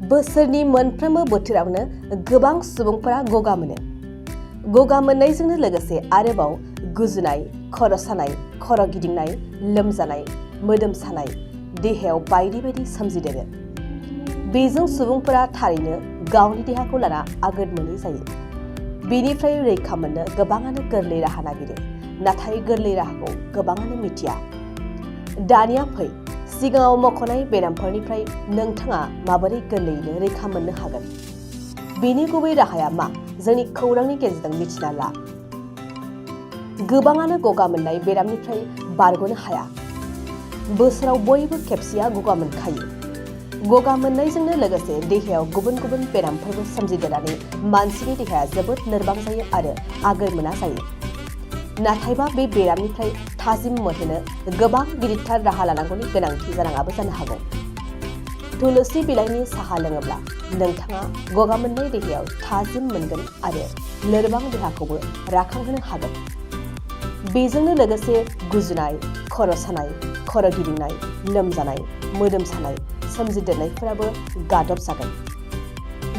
बोसोरनि मोनफ्रोमबो बोथोरावनो गोबां सुबुंफोरा गगा मोनो। गगा मोननायजोंनो लोगोसे आरोबाव गुजुनाय, खर' सानाय, खर' गिदिंनाय, लोमजानाय, मोदोम सानाय, देहायाव बायदि बायदि सोमजिदेरो। बेजों सुबुंफोरा थारैनो गावनि देहाखौ लाना आगोद मोनै जायो। बेनिफ्राय रैखा मोननो गोबाङानो गोरलै राहा नागिरो, नाथाय गोरलै राहाखौ गोबाङानो मिथिया। दानिया फै सिगाङाव मख'नाय बेरामफोरनिफ्राय नोंथाङा माबोरै गोरलैयैनो रैखा मोननो हागोन। बेनि गुबै राहाया मा जोंनि खौरांनि गेजेरजों मिथिना ला। गोबाङानो गगा मोननाय बेरामनिफ्राय बारग'नो हाया। बोसोराव बयबो खेबसेया गगा मोनखायो। गगा मोननायजोंनो लोगोसे देहायाव गुबुन गुबुन बेरामफोरबो सोमजिदेरनानै मानसिनि देहाया जोबोद लोरबां जायो आरो आगोर मोना जायो। नाथायबा बे बेरामनिफ्राय थाजिम मोनहोनो गोबां गिदिरथार राहा लानांगौनि गोनांथि जानाङाबो जानो हागौ। थुलुसि बिलाइनि साहा लोङोब्ला नोंथाङा गगा मोननाय देहायाव थाजिम मोनगोन आरो लोरबां देहाखौबो राखांहोनो हागोन। बेजोंनो लोगोसे गुजुनाय, खर' सानाय, खर' गिदिंनाय, लोमजानाय, मोदोम सानाय सोमजिदेरनायफोराबो गादब जागोन।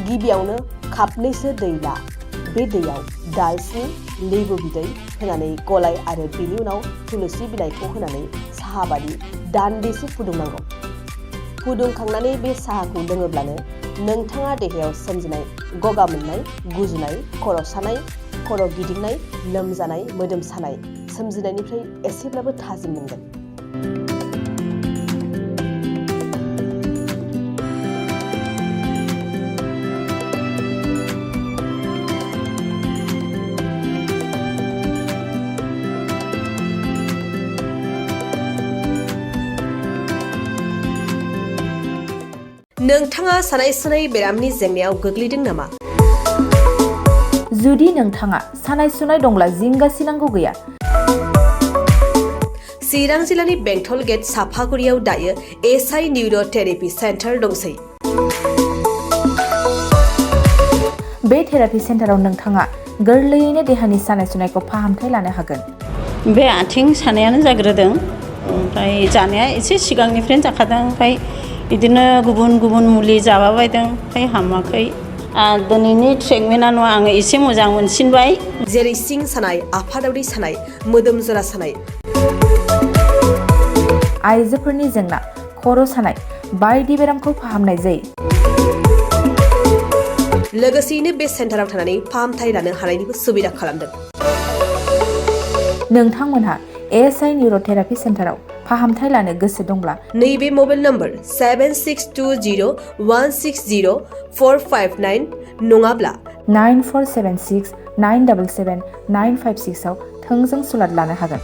गिबियावनो कापनैसो दै ला। बे दैयाव दालसिनि, लेबु बिदै होनानै गलाय आरो बेनि उनाव थुलुसि बिलाइखौ होनानै साहा बादि दान्दिसे फुदुंनांगौ। फुदुंखांनानै बे साहाखौ लोङोब्लानो नोंथाङा देहायाव सोमजिनाय गगा मोननाय, गुजुनाय, खर' सानाय, खर' गिदिंनाय, लोमजानाय, मोदोम सानाय सोमजिनायनिफ्राय एसेब्लाबो थाजिम मोनगोन। नोंथाङा सानाय सुनाय बेरामनि जेंनायाव गोग्लैदों नामा? जुदि नोंथाङा सानाय सुनाय दंब्ला जिंगासिनांगौ गैया। चिरां जिल्लानि बेंटल गेट साफागुरियाव दायो एसआइ निउर' थेरापि सेन्टार दंसै। बे थेरापि सेन्टाराव नोंथाङा गोरलैयैनो देहानि सानाय सुनायखौ फाहामथाय लानो हागोन। बे आथिं सानायानो जाग्रोदों, ओमफ्राय जानाया एसे सिगांनिफ्रायनो जाखादों, ओमफ्राय बिदिनो गुबुन गुबुन मुलि जाबाबायदों, ओमफ्राय हामाखै। दिनैनि ट्रिटमेन्टआ आङो एसे मोजां मोनसिनबाय। जेरै सिं सानाय, आफादावदै सानाय, मोदोम जरा सानाय, आइजोफोरनि जेंना, खर' सानाय बायदि बेरामखौ फाहामनाय जायो। लोगोसेयैनो बे सेन्टाराव थानानै फाहामथाय लानो हानायनिबो सुबिदा खालामदों। नोंथांमोनहा एसआइ निउर' थेरापि सेन्टाराव फाहामथाय लानो गोसो दंब्ला नैबे मबाइल नम्बर 7620160459 नङाब्ला 9476977956 आव थोंजों सुलाद लानो हागोन।